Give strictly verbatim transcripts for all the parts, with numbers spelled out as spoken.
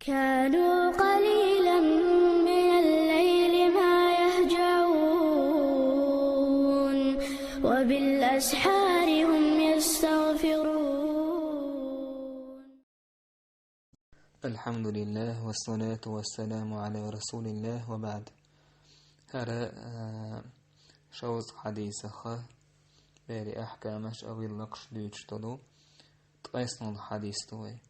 كانوا قليلا من الليل ما يهجعون، وبالأسحار هم يستغفرون. الحمد لله والصلاة والسلام على رسول الله وبعد. ХӀара, а, шовзткъа хьадисах, бери ахкамаш, авиллакш дучтолу. Ткъеснул хьадис ду вай.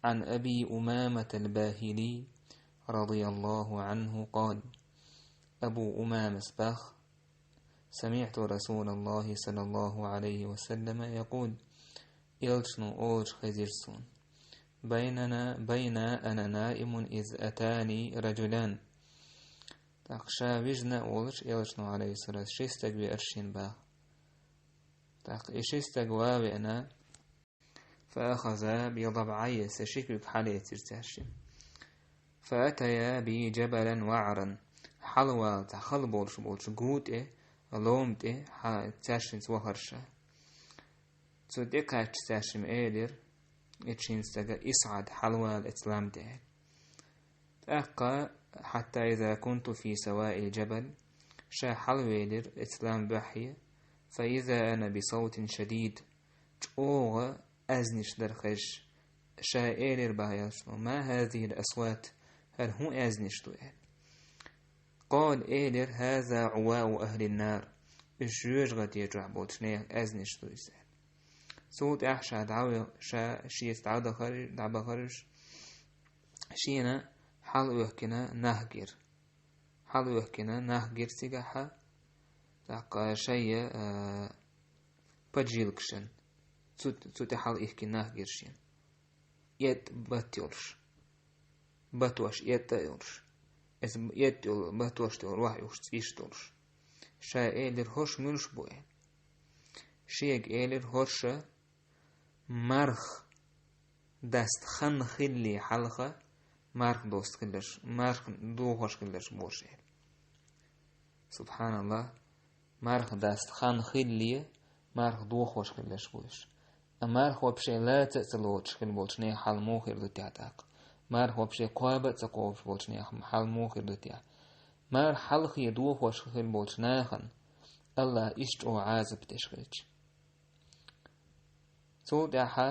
عن أبي أمامة الباهلي رضي الله عنه قال: Абу Умамас бах: سمعت رسول الله صلى الله عليه وسلم يقول: Элчано олуш хезира суна: بيننا، بين أنا نائم إذ أتاني رجلان. ТӀаккха ша вижна волуш Элчано, алейхиссалату, ши стаг веара шена бах. ТӀаккха и ши стаг ван веана, فأخذا بضبعي, сан ши куьг хьалецира цаьршинна. فأتيا بي جبلا وعرا. Хьалавала цхьа хала болуш болчу гу тӀе, лом тӀе хьа-, цаьршинца вахара ша. Цу тӀе кхаьчча цаьршимма элира, и шина стага: اصعد, хьалавала оцу лам тӀе. ТӀаккха, حتى إذا كنت في سواء الجبل, ша хьалавелира оцу лам буьххье, فإذا أنا بصوت شديد, чӀогӀа аьзнаш дара хезаш. Ша элира бах Элчано: ما هذه الأصوات, хӀара хӀун аьзнаш ду, аьлла. قال, элира: هذا عواء أهل النار, уьш жоьжахати чохь болчу нехан аьзнаш ду иза, аьлла. Цул тӀаьхьа ша дӀаве-, ша шеца дӀадахар-, дӀабахара уьш, шена хьалаоьхкина нах гира. Хьалаоьхкина нах гира цигахь, тӀаккха шайя, а, поджилкашна, цу, цу тӀе хьалаихкина нах гира шена. ЭтӀа бат йолуш, батош этӀа а йолуш, эс этӀа йолу, батош йолу ваха юхуш цӀийш долуш. Ша элира: хӀорш муьлш бу, аьлла. Шега элира: хӀорш марха даста хан хиллале хьалха, марха доста хилларш, марха дохош хилларш бу хӀорш, аьлла. СубхьаналлахӀ, марха даста хан хиллале, марха дохош хилларш бу уьш. А марха вообще лаца а ца лоцуш хилла болчу нехан хьал муха хир ду техь тӀаккха? Марха вообще кхоба а ца кхобуш болчу нехан хьал муха хир ду техь? Марха хьалхе дохош хилла болчу нахана АллахӀа иштта чӀогӀа Ӏазап деш хилча. Цул тӀаьхьа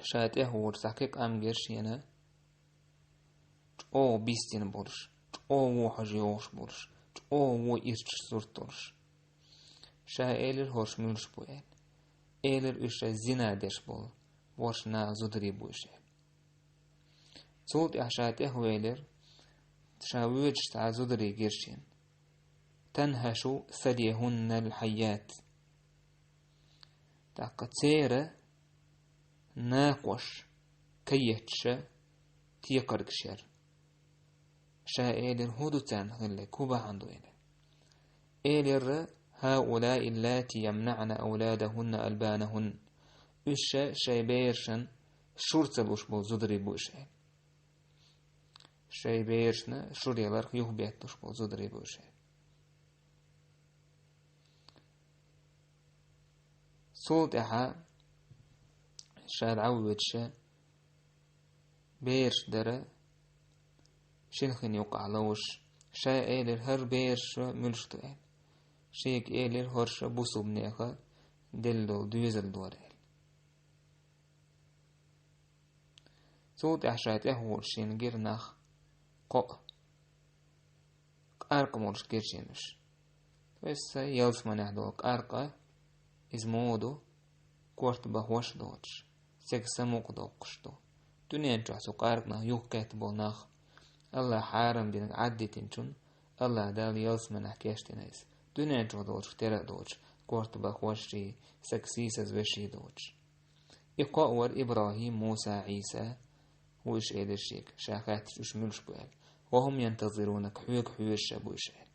ша тӀехволуш цхьа кхин къам гира шена, чӀогӀа бистина болуш, чӀогӀа вон хьожа йогӀуш болуш, чӀогӀа вон ирчаш сурт долуш. Ша элира: хӀорш муьлш бу, аьлла. Элира: уьш шайн зина деш болу, ворхӀ наха зударий бу уьш, аьлла. Цул тӀаьхьа ша тӀехвелира, ша воьдуш цхьа зударий гира шена. تنهش ثديهن الحيات. ТӀаккха церан накхош каетташ текхаргаш яра. Ша элира: хӀун ду царна хилла, хӀун бахьана ду, аьлла. Элира: هؤلاء اللاتي يمنعن أولادهن ألبانهن. Уьш шайн берашна шура ца луш болу зударий бу уьш, аьлла. Шайн берашна шура яларх юхабетталуш болу зударий бу уьш, аьлла. Цул тӀаьхьа ша дӀавоьдуш бераш дара, шина хин юкъахь ловзуш. Ша элира: хӀара бераш муьлш ду, аьлла. Шега элира: хӀорш бусалба нехан делла долу доьзал дара, аьлла. Цул тӀаьхьа ша тӀехволуш шена гира нах кхоъ. Къаркъа молуш гира шена уьш. То есть сан ялсаманехь долу къаркъа, иза муха ду, корта бахош а доцуш, стеган самукъа доккхуш ду. Дуьнен чохь цу къаркъанах юхакхетта болу нах, АллахӀа хьарам динарг Ӏаддитинчунна, АллахӀа Дала ялсаманехь кечдина иза. Дуьнен чохь долчух тера а доцуш, корта бахош а, стаг сийсазвеш а доцуш. И кхоъ вара ИбрахӀим, Муса, Ӏийса, ву уьш элира шега, ша хаьттича уьш муьлш бу аьлла. وهم ينتظرونك, хьоьга хьоьжуш а бу уьш аьлла.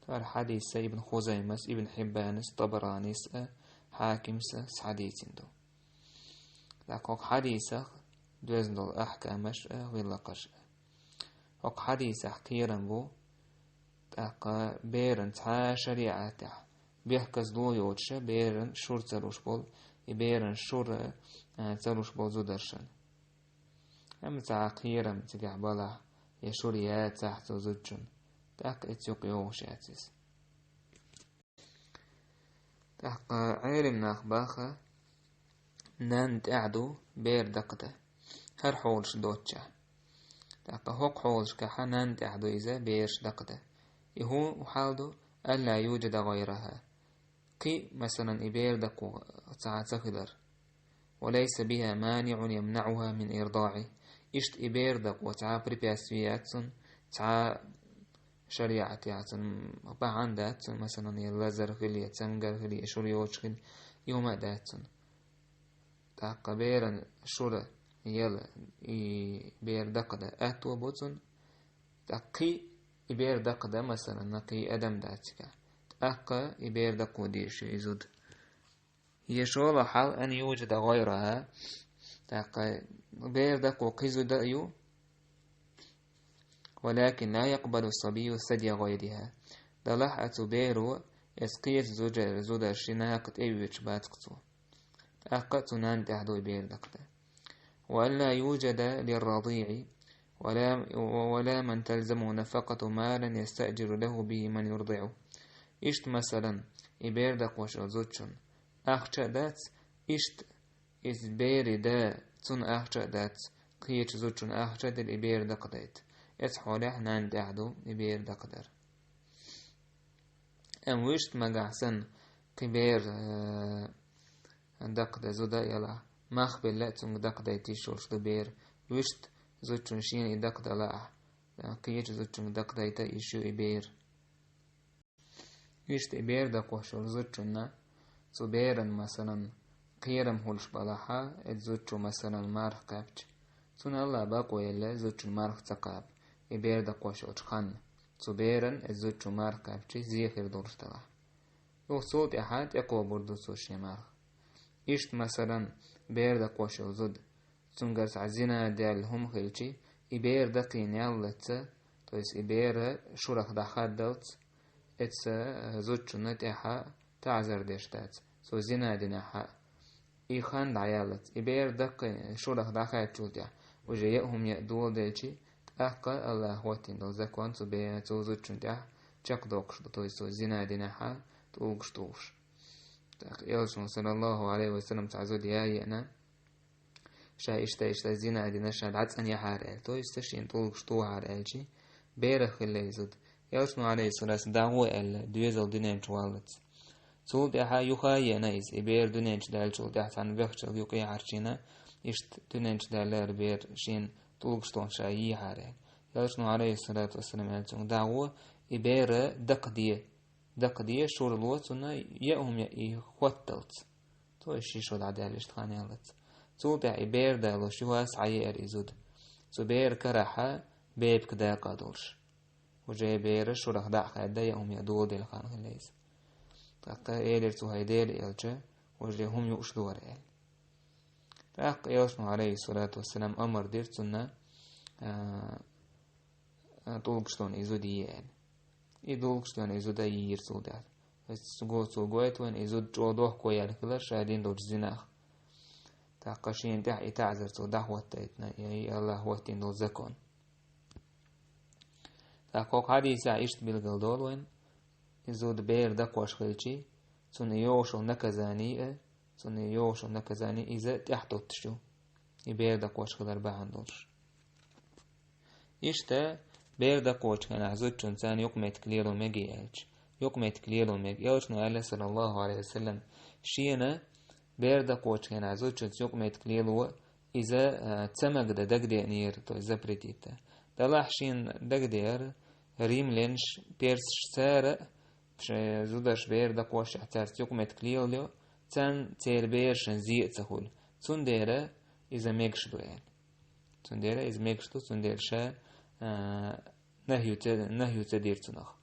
ХӀара хьадис Ибн Хузаймас, Ибн Хьиббанас, Табаранис а, Хьакимс а схьадийцина ду. ТӀаккха хӀокху хьадисах доьзна долу ахкамаш а, гӀиллакхаш а. ХӀокху хьадисехь кхерам бу, тӀаккха беран цхьа а шариӀатехь бехказло йоцуша, беран шура ца луш болу и беран шура, а, ца луш болу зударшна. Амма цхьа кхерам цигахь балахь, я шура яцахь цу зудчун, тӀаккха эцу юкъа йогӀуш яц иза. ТӀаккха Ӏелам нах баха, нанна тӀехь ду бер дакхадан, хӀара хьолаш доцчехь. ТӀаккха хӀокху хьолашкахь нанна тӀехь ду иза бераш дакхадан. И хӀун хьал ду? Алла южада гӀайраха. Кхин, масалан, и бер дакхо цхьа ца хилар. Ва лайса биха маниӀун ямнаӀуха мин ирдаӀи. Иштта и бер дакхо цхьа препятствие яц цунна, цхьа шариӀат яц цунна, бахьана дац цунна, масалан, я лазар хила, я цангар хила, я шура йоцуш хила, и хӀума а дац цунна. ТӀаккха беран шура яла, и бер дакхадан аьтто бу цунна, тӀаккха кхин и бер дакхадан, масалан, кхин адам дац цигахь, тӀаккха и бер дакхо дезаш ю и зуда. Я шолгӀа хьал, ан южада гӀайраха, тӀаккха бер дакхо кхин зуда а ю, валакин ла якъбалу сабийю садя гӀайриха. Делахь а цу беро, эс кхечу зуда-, зударшна накха тӀеоьцуш бац-кх цо. ТӀаккха а цу нанна тӀехь ду и бер дакхадан. Ва алла южада лиррадиӀи, ва ла, ва ла ман талзамуху нафакъату малан ястаъжиру лаху бихи ман юрдиӀу. Иштта, масалан, и бер дакхош йолу зудчун ахча а дац, иштта иза беран да, цунна ахча а дац, кхечу зудчунна ахча а дина и бер дакхадайта. Эцу хьолехь нанна тӀехь ду и бер дакхадар. Амма вуьшта магахь санна, кхин бер, э, дакхадан зуда а ялахь, мах белла а цуьнга дакхадайта йиш йолуш ду бер, вуьшта зудчунна шена и дакхадан лаахь, э, кхечу зудчунга дакхадайта а йиш ю и бер. Иштта и бер дакхош йолу зудчунна, цу беран, масалан, кхерам хуьлуш балахьа, эцу зудчо, масалан, марха кхаьбча, цунна Алла бакъо елла зудчун марха ца кхаба, и бер дакхош йолчу ханна, цу беран эцу зудчо марха кхаьбча, зе хир долуш делахь. Юха цул тӀаьхьа тӀекхобур ду цо шен марха. Иштта, масалан, бер дакхош йолу зуда, цуьнгара цхьа зина даьлла хӀума хилча, и бер дакхийна яллалц, то есть и бер шурах дӀахаддалц, эцу, э, зудчунна тӀаьхьа таӀзар деш дац, цо зина динехь а. И хан дӀаяллалц, и бер даккхий шурах дӀахаьдчул тӀаьхьа, уже яа хӀума яа доладелча, тӀаккха Аллаха хӀоттийна долу закон цу бе-, цу зудчунна тӀехь чекхдоккхуш ду, то есть цо зина динехь а, тӀулгаш тухуш. ТӀаккха Элчано, саллаллаху Ӏалайхи ва саллам, цхьа зуда яа еана, ша иштта, иштта зина дина, ша дӀацӀанъяхьара аьлла, то есть ша шена тӀулгаш тухьара аьлча, берах хилла и зуда. Элчано, Ӏалайхиссалату, дӀагӀо аьлла, доьзал дуьнен чу валлалц. Цул тӀаьхьа юха а еана иза, и бер дуьнен чу даьллачул тӀаьхьа цхьана бехачарга юкъа яхьарчийна, иштта дуьнен чу даьллера бер шена тӀулгаш тохна ша йийхьара аьлла. Элчано, Ӏалайхиссалату вассалам, аьлла цуьнга: «ДӀагӀо, и бер дакхаде». Дакхаде, шура ло цунна, яа хӀума яа и хӀотталц. То есть ши шо дӀадаьлла иштта хан яллалц. Цул тӀаьхьа и бер далош юха а схьаеара и зуда. Цу беран карахь бепиг дакъа долуш. Уже бер шурах дӀа а хаьдда, яа хӀума яа доладелла хан хилла иза. ТӀаккха элира цо: «ХӀай Делан элча, уже хӀума юуш ду хӀара», – аьлла. ТӀаккха Элчано, Ӏалайхиссалату вассалам, амар дира цунна, а, а, тӀулгаш тохна и зуда е аьлла. И тӀулгаш тохна и зуда йийра цул тӀаьхьа. Цо го-, цо гойту вайна, и зуда чӀогӀа дохко яьлла хилар ша дина долчу зинах. ТӀаккха шена тӀехь и таӀзар цо дӀахӀоттайтина, и Аллаха хӀоттийна долу закон. ТӀаккха хӀокху хьадисехь иштта билгал долу вайна, и зуда бер дакхош хилчий, цунна йогӀуш йолу наказание а, цунна йогӀуш йолу наказание иза тӀаьхьатоттуш ю, и бер дакхош хилар бахьана долуш. Иштта, бер дакхочу хенахь зудчунна царна юкъаметтиг лело мегий аьлча, юкъаметтиг лело мега. Элчано аьлла, саллаллаху Ӏалайхи ва саллам, шена бер дакхочу хенахь зудчунца юкъаметтиг лело иза, а, ца магадан дагадеанера, то есть запретить. Делахь шена дагадеара, римлянаш, персаш, цара а шайн зударш бер дакхошшехь цаьрца юкъаметтиг лелайо, царна церан берашна зе а ца хуьлу. Цундела иза мегаш ду аьлла. Цундела иза мегаш ду, цундела ша, а, нахью ца, нахью ца дира цунах.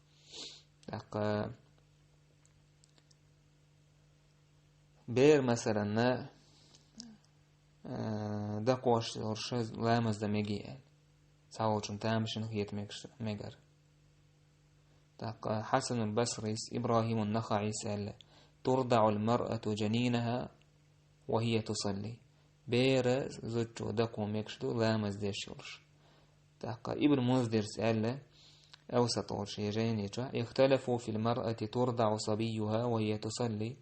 ТӀаккха бер, масалан, а, дакхош йолуш ламаз дан мегий аьлла. Цхьаволчун тамашийна хета мегаш, мегар. ТӀаккха Хьасанул Басрис, Ибрахимун Нахаис аьлла: «ТурдагӀул маръату жанинаха, وهي تصلي. Бер зудчо дакъо мегаш ду ламаз деш йолуш. ТӀаккха Ибн Мунзирс аьлла, Авсат олуш шен жайни чохь: اختلفوا في المرأة ترضع صبيها وهي تصلي.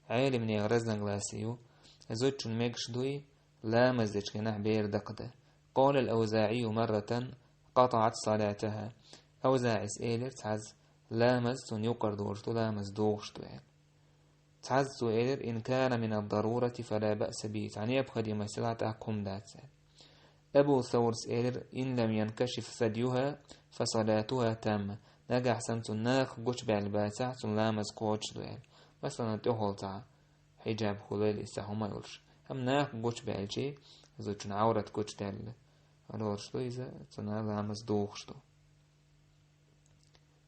Ӏелимнехан разногласие ю, зудчун мегаш дуй ламаз дечу хенахь бер дакъадан. قال الأوزاعي مرة: قطعت صلاتها. АвзаӀис элира цхьаьзза: ламаз цунна юкъара долуш ду, ламаз дохуш ду аьлла. Цхьаьзза цо элира: إن كان من الضرورة فلا بأس به. Цхьа необходимость хилахь, тӀаккха хӀума дац аьлла. Абу Саурс элира: إن لم ينكشف ثديها فصلاتها تامة. Нагахь санна цунна накха гучубаьлла бацахь, цунна ламаз кхочуш ду аьлла. Масала, тӀехула цхьа хьиджаб хуьлийла, иза цхьа хӀума а йолуш. ХӀама накха гучубаьлчи, зудчун Ӏаврат гучудаьлла лоруш ду иза, цунна ламаз дохуш ду.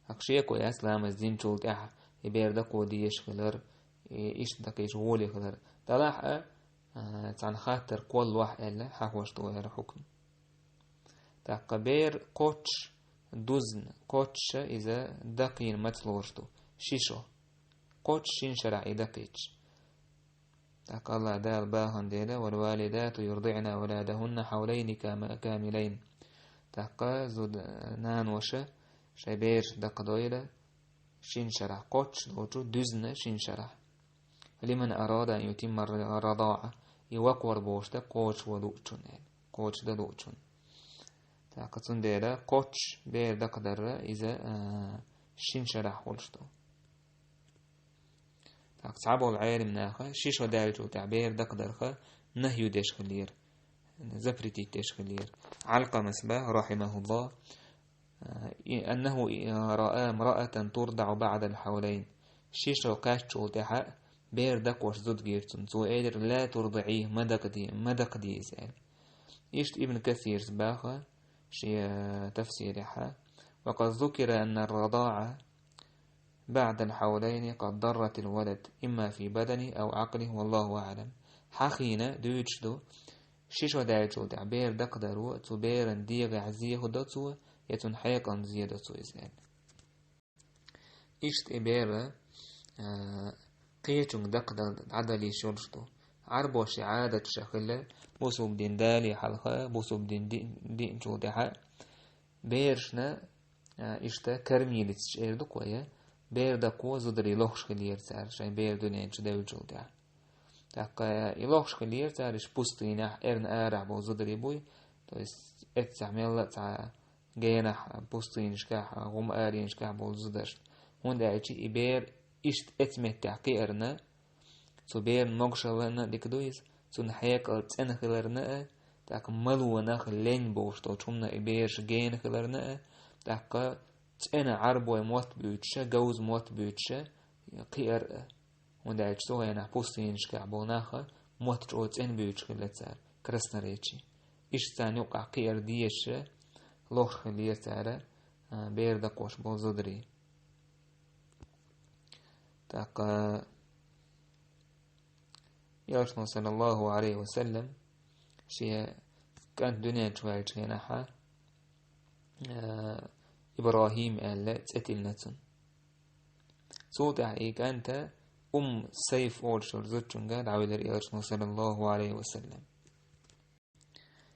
ХӀокху шеко яц ламаз динчул тӀаьхьа и бер дакъо дезаш хилар, и иштта дакъийча гӀоле хилар. Делахь а, а, цхьана хаттар кхоллалахь аьлла, хьахош ду хӀара хьукам. ТӀаккха бер кхоччуш, дузна, кхоччуш иза дакъийна маца лоруш ду? Ши шо. Кхоччуш шина шарахь и дакъийча. ТӀаккха АллахӀ Дала бахана дела: والوالدات يرضعن أولادهن حولين كام-، كاملين. ТӀаккха зуда наноша шайн бераш дакъадойла шина шарахь, кхоччуш долчу дуьзна шина шарахь. لمن أراد أن يتم الرضاعة. И вакъор бохуш дан кхочуш ван луучунна, кхочуш дан луучунна. ТӀаккха цундела кхоччуш бер дакъадарра иза, а, шина шарахь хуьлуш ду. ТӀаккха цхьаболу Ӏелам наха ши шо даьллачул тӀаьхьа бер дакъадарх нахью деш хиллера, запретить деш хиллера. Ӏалкъамас баха, рахьимахуллах, а, и-, أنه رأى امرأة ترضع بعد الحولين. Ши шо кхаьччул тӀаьхьа бер дакъош зуда гира цунна. Цо элира: لا ترضعيه, ма дакъаде, ма дакъаде иза аьлла. Иштта Ибн Касирс баха шен тафсирехь: وقد ذكر أن الرضاعة بعد الحولين قد ضرت الولد إما في بدنه أو عقله والله أعلم. Хьахийна дуьйцуш ду, ши шо даьллачул тӀаьхьа бер дакъадаро цу беран дегӀехь зе хӀу до цо, я цуьнан хьекъална зе до цо иза аьлла. Иштта и бер, а, кхечуьнга дакъадала дӀадала йиш йолуш ду. Ӏарбоши Ӏадаташа хилла, бусулба дин дале хьалха, бусулба дин ди-, диъначул тӀаьхьа берашна, а, иштта кормилицаш эр ду-кх вай, бер дакъо зударий лохуш хиллера цара, шайн бер дуьнен чу девллачул тӀаьхьа. ТӀаккха и лохуш хиллера цара, иштта пустынехь, эрна арахь болу зударий буй, то есть эццахь мелла а цхьа генахь, пустынашкахь, гӀум-аренашкахь болу зударшна. ХӀунда аьлча и бер иштта эцу меттехь кхиарна, цу беран могушаллина а дика ду иза, цуьнан хьекъал цӀена хиларна а, тӀаккха малонах лен бохуш долчу хӀуманах и бераш гена хиларна а, тӀаккха цӀена Ӏарбой мотт буьйцуша, говза мотт буьйцуша кхиар а. ХӀунда аьлча цу хенахь пустынашкахь болу нах мотт чӀогӀа цӀена буьйцуш хилла цара, красноречие. Иштта царна юккъахь кхиар дезаша лохуш хиллера цара, а, бер дакъош болу зударий. ТӀаккха Элчано, саллаллаху Ӏалайхи ва саллам, шен кӀант дуьнен чу ваьллачу хенахь, а, ИбрахӀим аьлла цӀе тиллина цунна. Цул тӀаьхьа и кӀанта Умм Сайф олуш йолу зудчуьнга дӀавелира Элчано, саллаллаху Ӏалайхи ва саллам.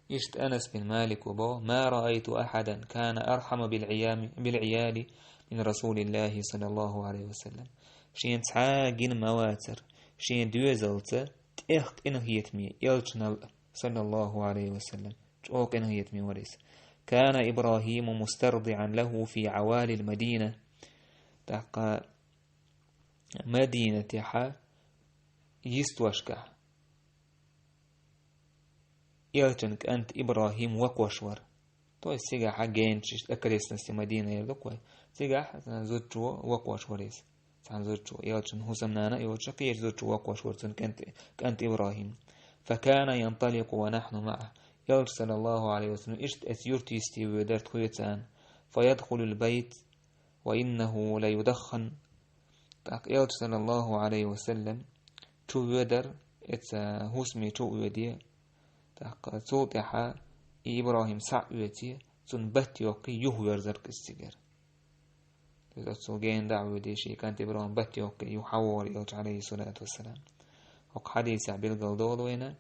Иштта Анас бин Малика боху: ما رأيت أحدا كان أرحم بالعيام-، بالعيال من رسول الله صلى الله عليه وسلم. Шена цхьа а гина ма вацара, шен доьзалца тӀех къинхетаме Элчанал, саллаллаху Ӏалайхи ва саллам, чӀогӀа къинхетаме вара иза. كان إبراهيم مسترضعا له في عوالي المدينة. ТӀаккха Мадинатехьа йистошкахь Элчан кӀант ИбрахӀим вакхош вара. То есть цигахьа генчиш, окрестности Мадина эр ду-кх вай. Цигахь, а, зудчо вакхош вара иза. Цхьана зудчо, Элчан хӀусамнана а йоцуш, кхечу зудчо вакхош вара цуьнан кӀант, кӀант ИбрахӀим. فكان ينطلق ونحن معه. Элча, саллаллаху Ӏалайхи ва саллам, иштта эцу юрта йисте воьдара тхоьца цхьаьна. فيدخل البيت وإنه ليدخن. ТӀаккха Элча, саллаллаху Ӏалайхи ва саллам, чу воьдара, эца хӀусаме чу а воьде. ТӀаккха цул тӀаьхьа и ИбрахӀим схьа а оьций, цунна батт йоккхий, юхаверзар-кх иза цигара. Иза оццул гена дӀа а воьдий, шен кӀант ИбрахӀим батт йоккхий, юха хьавогӀура Элча, Ӏалайхиссалату вассалам. ХӀокху хьадисехь билгал долу вайна,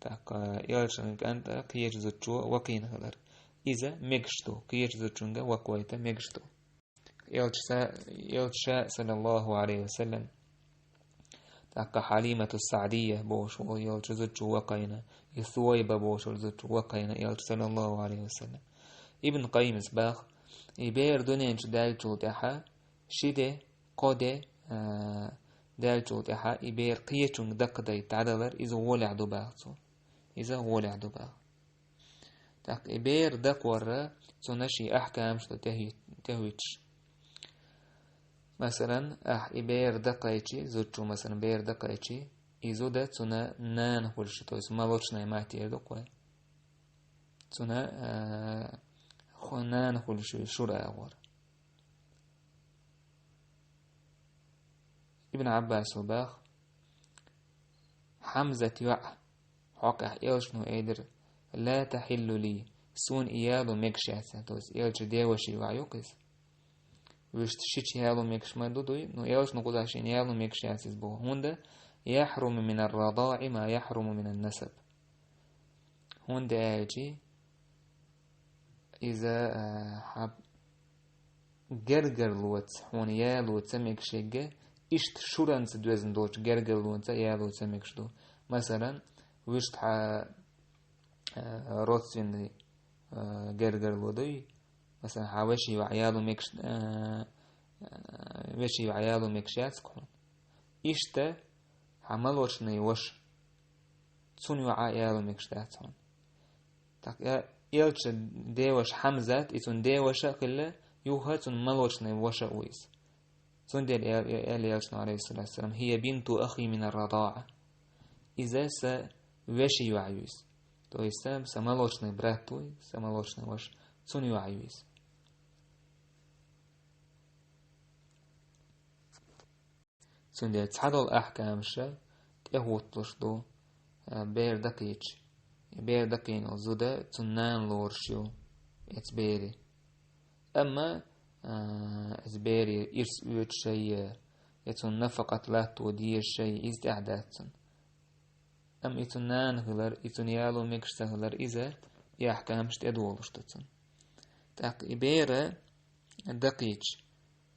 тӀаккха элчанан кӀанта кхечу зудчо вакхийна хилар. Иза мегаш ду, кхечу зудчуьнга вакхавайта мегаш ду. Элча, элча, саллаллаху алейхи ва саллям, тӀаккха Хьалимату Саъдия бохуш волу элча зудчо вакхийна, и Суайба бохуш волу зудчо вакхийна элча, саллаллаху алейхи ва саллям. Ибн Къаййимас баха, и бер дуьнен чу даьллачул тӀаьхьа ши де, кхо де, а, даьллачул тӀаьхьа и бер кхечуьнга дакхадайта дӀадалар, иза гӀолехь ду баха цо. Иза гӀолехь ду баха. ТӀаккха и бер дакхавар, цунна шен ахкамаш ду тӀехӀи-, тӀехӀуьттуш. Масалан, ахь и бер дакхайчи, зудчо, масалан, бер дакхайчи, и зуда цунна нана хуьлуш ю, то есть молочная матерь ду-кх вай. Цунна, а, ху-, нана хуьлуш ю шура агӀор. Ибн Ӏаббасо баха, Хьамзат йоӀ, хьокъехь элчано элира: «Ла тахьиллу ли, суна и яло мегаш яц», то есть элча девашин йоӀ ю-кх иза. Вуьшта шича яло мегаш ма ду дуй, но элчано кхузахь шена яло мегаш яц иза боху. ХӀунда: «Яхьруму минар радаӀи ма яхьруму минан насаб». ХӀунда аьлча, иза, а, хьан гергарлоца, хьуна яло ца мегаш ерг, иштта шуранца доьзна долчу гергарлонца яло ца мегаш ду. Масалан, вуьшта хьан, а, родственный, а, гергарло дуй, масалан, хьан вешин йоӀ яло мегаш, а, а, вешин йоӀ яло мегаш яц-кх хьуна. Иштта хьан молочный ваша, цунна йоӀ яло мегаш дац хьуна. ТӀаккха э-, элча деваша Хьамзат, и цуьнан деваша а хилла, юха цуьнан молочный ваша а ву иза. Цундела эл-, эл-, аьлла элчано, алейхиссалату вассалам: «Хия бинту ахи минар радаӀа». Иза сан вешин йоӀ ю иза. То есть сан, сан молочный брат ву, сан молочный ваша, цунна йоӀ ю иза. Цундела цхьадолу ахкамаш тӀехӀутталуш ду, а, бер дакхийча. И бер дакхийна йолу зуда цунна нана лоруш ю, эца бере. Амма, а, эца бере ирс оьцуш а, я цунна нафакъат латто дезаш а, иза тӀехь дац цунна. Амма и цуьнан нана хилар, и цуьнан яло мегаш ца хилар, иза и ахкамаш тӀедолуш ду цунна. ТӀаккха и бер дакхийча,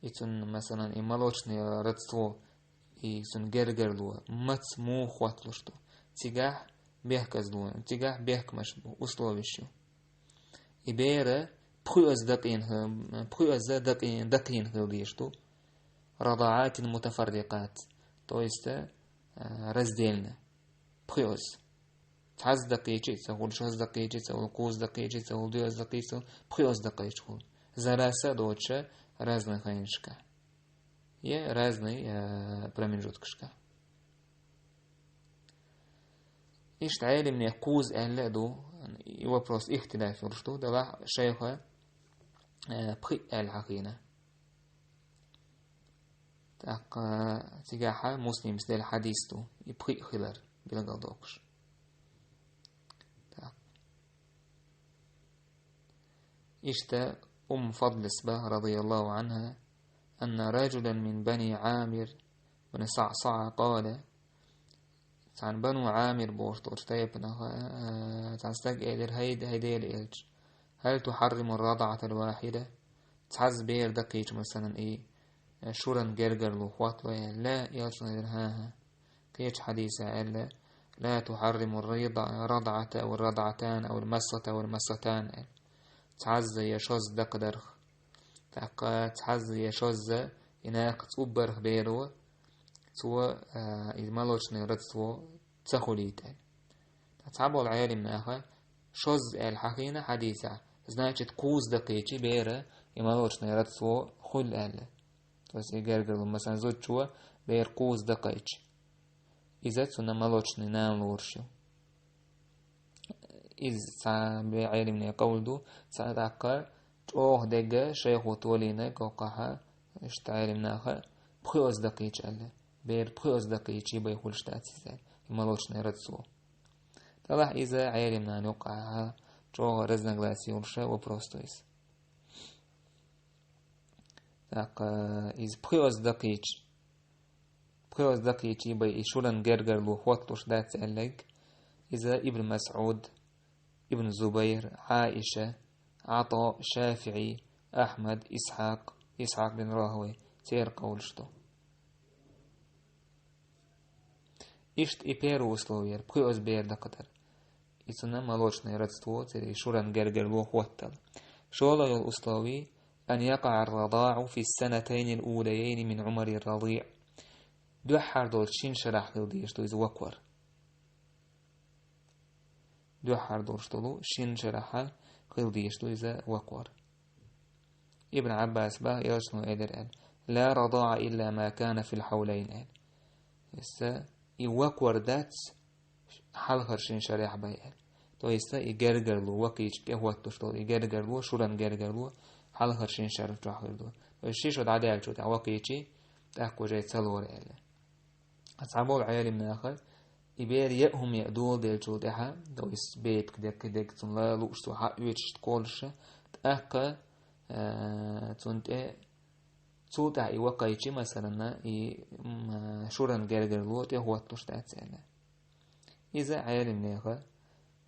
и цуьнан, масалан, и молочное родство, и цуьнан гергарло, маца муха хӀотталуш ду. Цигахь бехказло, цигахь бехкамаш бу, условиш ю. И бер пхоьазза дакхийна хи-, пхоьазза дакхий-, дакхийна хила дезаш ду. Радаатин мутафаррикъат. То есть, а, раздельно. Пхоьазза. Цхьазза дакхийча а ца хуьлу, шозза дакхийча а ца хуьлу, кхузза дакхийча а ца хуьлу, доьазза дакхийча а ца хуьлу, пхоьазза дакхийча хуьлу. За раз а доцуша разный хенашка. Я разный, а, промежуткашка. Иштта Ӏелимнех кхузза аьлла а ду, и вопрос ихтилаф йолуш ду, делахь шайха, э, пхиъ аьлла хьахийна. ТӀаккха цигахьа Муслимс делла хьадис ду, и пхиъ хилар билгалдоккхуш. Так. Иштта Умму Фадлис баха, радияллаху анхьа, анна раджулан мин бани Ӏамир бни СаӀсаӀа къала, цхьана Бану Ӏамир бохуш долчу тайпанах, а, цхьана стага элира: «ХӀай, хӀай Делан элча, хӀал тухьарриму ар-радаӀатал вахьида?» Цхьазза бер дакхийча, масалан, и, э, шуран гергарло хӀоттало аьлла, элчано элира: «ХӀан-хӀа». Кхечу хьадисехь аьлла: «Ла тухьарриму ар-радаӀата ау ар-радаӀатан ау ал-массата ау ал-массатан», аьлла. Цхьазза я шозза дакхадарх. ТӀаккха цхьазза я шозза и накха цӀуббарх беро, цо, а, и молочное родство ца хуьлийта аьлла. Ткъа цхьаболу Ӏелимнаха шозза аьлла хьахийна хьадисехь, значит, кхузза дакхийча бер и молочное родство хуьлу аьлла. То есть и гергарло, масалан, зудчо бер кхузза дакхийча, иза цунна молочный нана лоруш ю. Иза цхьа бе-, Ӏелимнех къовла ду, цхьа тӀаккха чӀогӀа дегга шайхо толийна кхоккхахьа, иштта Ӏелимнаха пхоьазза дакхийча аьлла. Бер пхоьазза дакхийча бен хуьлуш дац иза, и молочное родство. Делахь иза Ӏелимнана юккъехь чӀогӀа разногласие йолуш вопрос ду иза. ТӀаккха иза пхоьазза дакхийча, Кхы оз дакхийчий бай и шуран гергарло хӀотталуш дац аьллаг, иза Ибн Масъуд, Ибн Зубайр, Ӏаиша, Ӏата, ШафиӀи, Ахьмад, Исхьакъ, Исхьакъ бин Рахавай, церан къовлаш ду. Иштта и первое условие, пхи оз бер дакхадар. И цунна молочное родство, церан и шуран гергарло хӀоттал. ШоллагӀа йола условие: أن يقع الرضاع في السنتين الأوليين من عمر الرضيع. Дуьххьара долчу шин шарахь хила дезаш ду иза ваквар. Дуьххьара долуш долу шин шарахь хила дезаш ду иза ваквар. Ибн Ӏаббас бах, элчано элира аьлла: «لا رضاع إلا ما كان في الحولين», аьлла. Иза и ваквар дац, хьалхара шин шарахь бай аьлла. То есть и гергарло, вакхийчу тӀехӀоттуш долу и гергарло, шуран гергарло, хьалхара шин шарахь чохь хир ду. То есть ши шо дӀадаьллачул тӀаьхьа вакхийчий, тӀаккха уже ца лору аьлла. Цхьаболу Ӏелим наха, и бер яа хӀума яа доладелчул тӀаьхьа, то есть бепиг дерг, дерг цунна ла лууш цо хьаоьцуш кхоллаша, тӀаккха, а, цунна тӀе, цул тӀаьхьа и вакхайчи, масалана, и, м, а, шуран гергарло тӀехӀотталуш дац аьлла. Иза Ӏелим неха,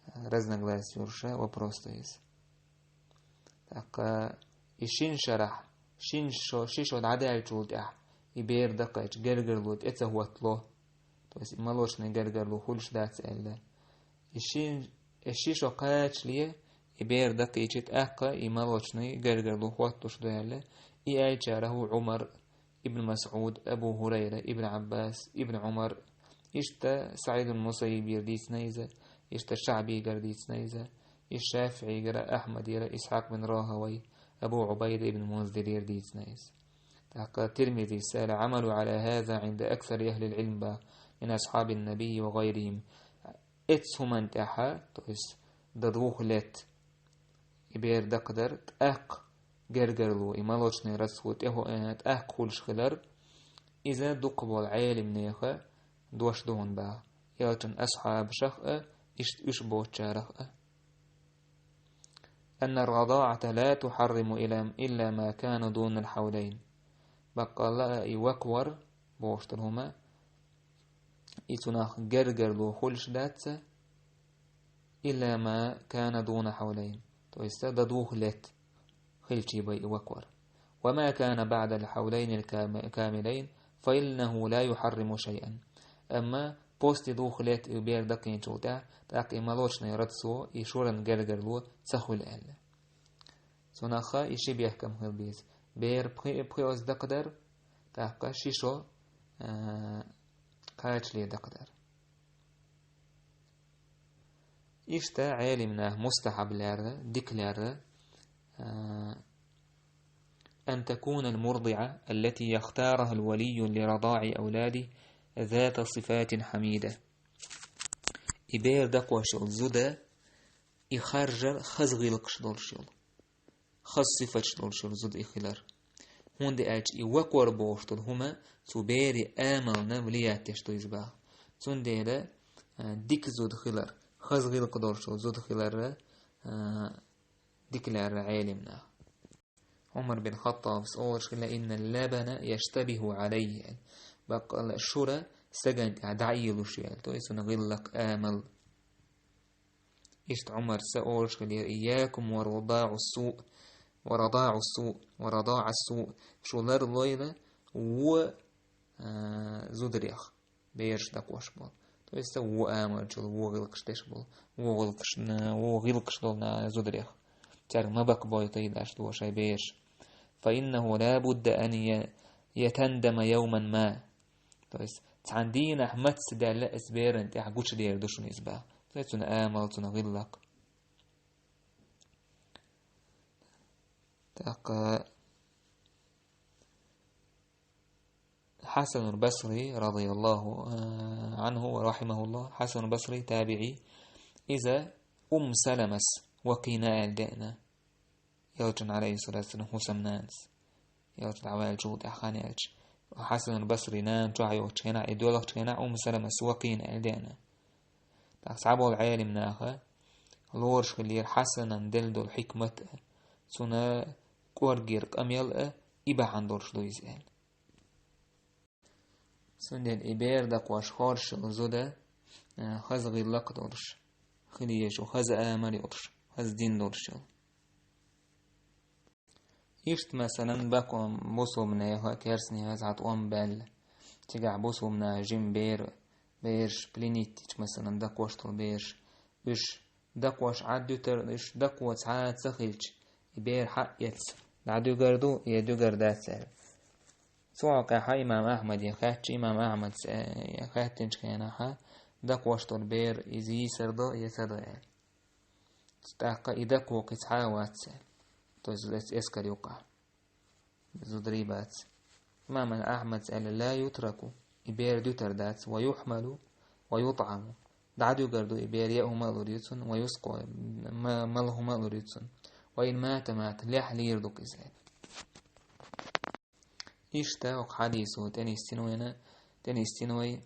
а, разногласие йолуша вопрос ду иза. ТӀаккха и шин шарахь, шин шо, ши шо дӀадаьллачул тӀаьхьа, и бер дакхайча гергарло тӀе ца хӀоттало, то есть и молочный гергарло хуьлуш дац аьлла. И шин, и ши шо кхачале, и бер дакхийчи, тӀаккха и молочный гергарло хӀотталуш ду аьлла. И аьллачарах ву Ӏумар, Ибн Масъуд, Абу ХӀурайра, Ибн Ӏаббас, Ибн Ӏумар, иштта СаӀид ибн Мусаййибера дийцина иза, иштта ШаӀбигара дийцина иза, и ШафиӀигара, Ахьмадера, Исхьакъ бин Рахавай, Абу Ӏубайда ибн Мунзирера дийцина иза. ТӀаккха Тирмизис: «العمل على هذا عند أكثر أهل العلم من أصحاب النبي وغيرهم». Эцу хӀуманна тӀехьа, то есть до двух лет, и бер дакхадар, тӀаккха гергарло, и молочный родство тӀехӀо-, э, тӀаккха хуьлуш хилар, иза дукхахболу Ӏелим неха дош ду хӀунда баха, элчан асхьабашах а, иштта уьш боцучарах а. أن الرضاعة لا تحرم إلا، إلا ما كان دون الحولين. Баккъалла а и ваквар, бохуш долу хӀума, и цунах гергарло хуьлуш дац, إلا ما كان دون حولين. То есть до двух лет хилчий бай и ваквар. وما كان بعد الحولين الكام-، الكاملين، فإنه لا يحرم شيئا. Амма после двух лет и бер дакхийначул тӀаьхьа, тӀаккха и молочный родство, и шуран гергарло ца хуьлу аьлла. Цунах и ши бехкам хила деза. Бер пхи-, пхи оз дакхадар, тӀаккха ши шо, а, кхачале дакхадар. Иштта Ӏелим наха мустахьаб лаьрра, дика лаьрра, а, أن تكون المرضعة التي يختارها الولي لرضاع أولاده ذات صفات حميدة. И бер дакхош йолу зуда, и харжар хаза гӀиллакхаш долуш йолу, хаза сифаташ долуш йолу зуда и хилар. ХӀунда аьлча и ваквар бохуш долу хӀума цу берийн амална влиять деш ду иза баха. Цундела, а, дика зуда хилар, хаза гӀиллакх долуш йолу зуда хилар, а, дика лаьрра Ӏелим наха. Ӏумар бин Хаттабас олуш хилла: «إن اللبن يشتبه عليه», аьлла. Баккъалла шура сагана тӀехь дӀаийлуш ю аьлла, то есть цуьнан гӀиллакх, амал. Иштта Ӏумарса олуш хилла: «إياكم ورضاع السوء، ورضاع السوء، ورضاع السوء». Шу ларлойла вон, а, зударех, бераш дакхош болу. То есть вон амалчул, вон гӀиллакхаш деш болу, вон гӀиллакхаш, вон гӀиллакхаш долу на зударех. Цаьрга ма баккха бойтийла аша шайн бераш. «فإنه لا بد أن ي-، يتندم يوما ما». То есть цхьана дийнахь маца даьлла иза берана тӀехь гучудер ду шуна иза баха. То есть цуьнан амал, цуьнан гӀиллакх. ТӀаккха Хьасанул Басри, радияллаху, а, анху ва рахимахуллах, Хьасанул Басри, табиӀи, иза Умму Саламас вакхийна аьлла деана. Элчан, алейхиссалату вассалам, хӀусамнанас. Элча дӀаваьллачул тӀаьхьа хан яьлча, Хьасанул Басри нана чохь йоцучу хенахь, и доьлхучу хенахь Умму Саламас вакхийна аьлла деана. ТӀаккха цхьаболу Ӏелим наха лоруш хиллера Хьасанан делла долу хьикмат а, цуьнан кӀоргера къамел а, и бахьана долуш ду иза аьлла. Цундела и бер дакхош хоржуш йолу зуда, а, хаза гӀиллакх долуш, хила езаш, хаза амал йолуш, хаза дин долуш йолу. Иштта, масалан, бакъо бусулбанехь а, керстанехь а цхьа тӀом баьлла. Цигахь бусулбанехь жима бер, бераш пленить йича, масалан, дакхош долу бераш, уьш дакхош Ӏад дуьтур, уьш дакхо цхьа а ца хилча, и бер хьаэцна дӀадуьгур ду, я дуьгур дац аьлла. Цу хьокъехь имам Ахьмаде хаьттича, имам Ахьмада, э, хаьттинчу хенахь, дакхош долу бер иза йийсар до я ца до аьлла. ТӀаккха и дакхо кхин цхьа а вац аьлла. То есть эс-, эскар юкъахь. Зударий бац. Имам Ахьмада аьлла: «Ла ютраку», и бер дуьтур дац, «ва юхьмалу, ва ютӀаму». ДӀадуьгур ду и бер, яа хӀума а лур ю цунна, «ва юскъа», ма-, мала хӀума а лур ю цунна. «Ва ин мата, мата», лехь лийр ду иза аьлла. Иштта оцу хьадисо тӀе нисдина вайна, тӀе нисдина вай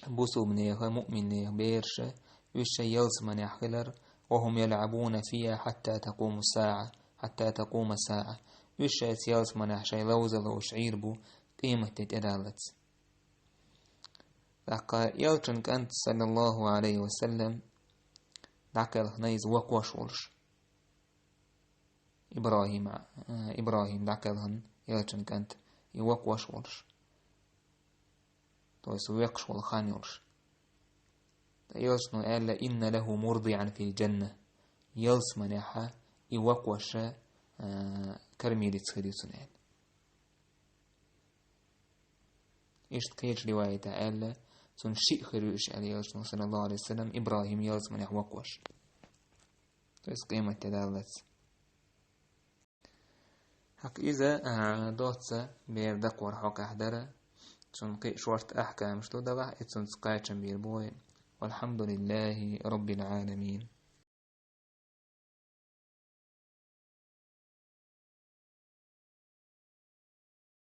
бусулбанеха, муъминнеха бераша, уьш шайн ялсаманехь хилар, «ва хӀум ялӀабуна фиха хьатта такъуму саӀа», хьатта такъума саӀа. Уьш шайца ялсаманехь шайн ловза ловзуш Ӏийр бу къематде тӀедаллалц. ТӀаккха Элчан кӀант, саллаллаху Ӏалайхи ва саллам, дӀакхелхина иза воккхавеш волуш. ИбрахӀим, э, ИбрахӀим дӀакхелхина, Элчан кӀант, и воккхавеш волуш. То есть векхаш волу хан йолуш. Ткъа Элчано аьлла: «Инна лаху мурдиӀан фил джанна». Ялсаманехь и воккхавеш, э, кормилица хир ю цунна аьлла. Иштта кхечу риваятехь аьлла, цунна шиъ хир ю уьш аьлла Элчано, саллаллаху Ӏалайхи ва саллам, ИбрахӀим ялсаманехь воккхавеш. То есть къематде даллалц. ХӀокху иза, а, доцца бер дакхор хьокъехь дара, цунна кхин а шорта ахкамаш ду далахь, и цунца кхачам бийр бу вай. Валхьамдулиллахи Роббил Ӏаламин.